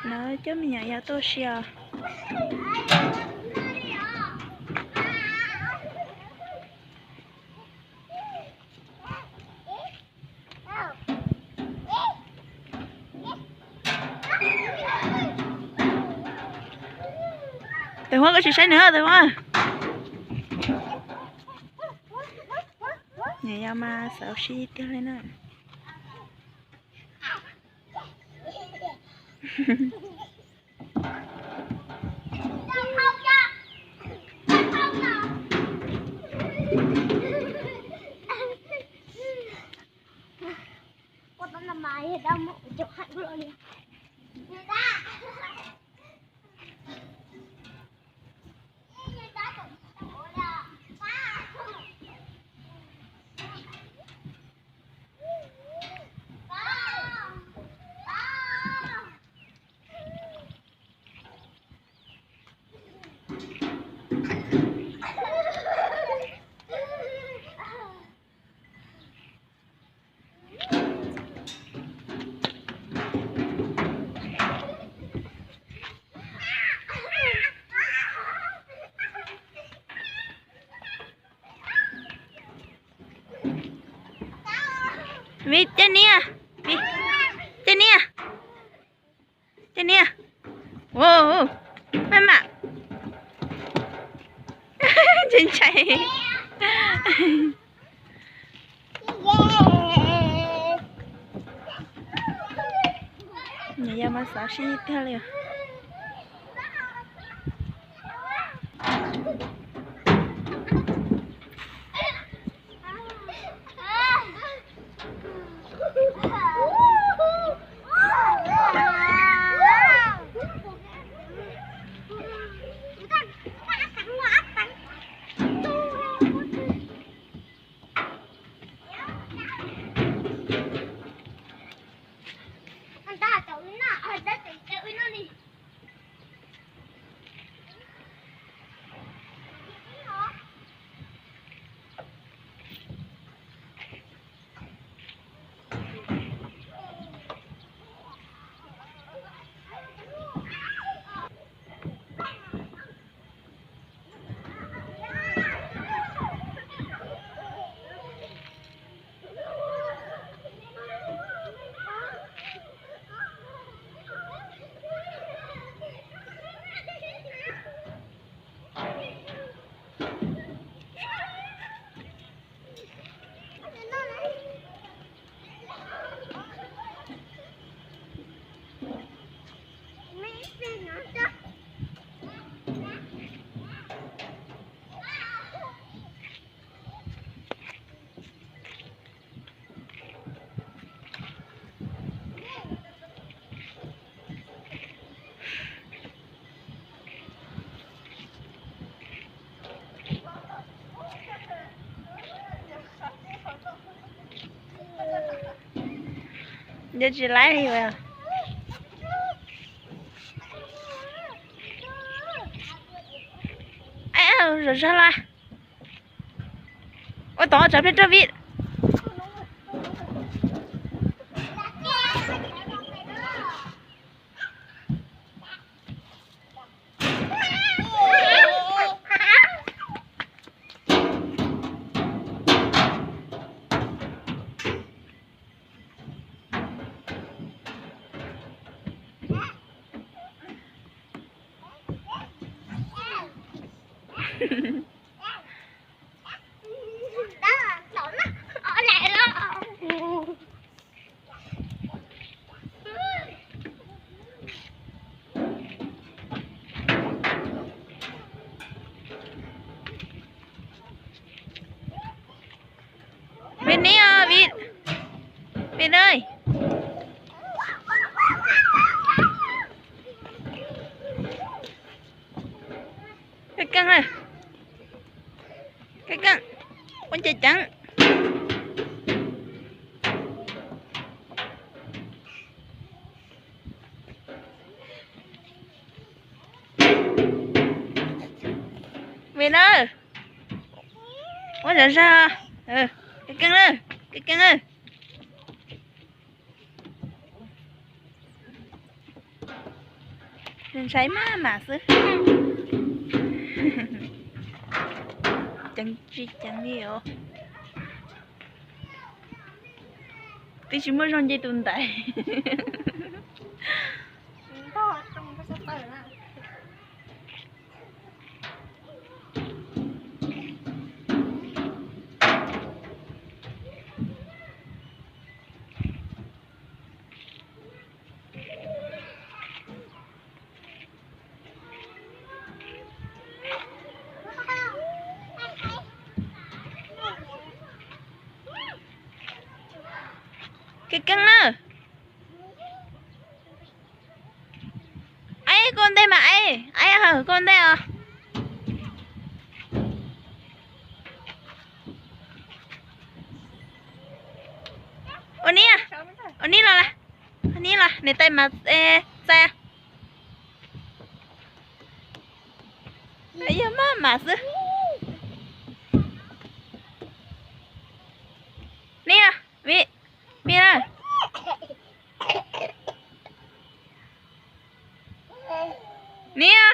Lawv coj me nyuam yaus tuaj si os. Tus Huab, koj tsis saib nws, tus Huab. Nws yog mas xauv si tiag li na. Vij, caij niag, Vij, caij niag, caij niag. Ua, maj mam, ntshai ntshai. Nws yog mas xauv si tiag li. Nco tsis laib li. Zom zaws los. Ua tod, tsav plej rau Vij. Vij, nim os Vij, Vij na. Keej keej na, keej keej, ua nce ceev. Vij na, ua zom zaws, keej keej na, keej keej na. Ntshai maj mam xwb. Ceev tsis ceev li os. Twb tsis muaj zog nce tus ntaiv. Kev keeb na. Aib, koj ntej mas aib, aib hawm koj ntej os. Ua nib, ua nib los, ua nib los, niam tais mas txais. Yog maj mam xwb. Nib, nib na. Nib.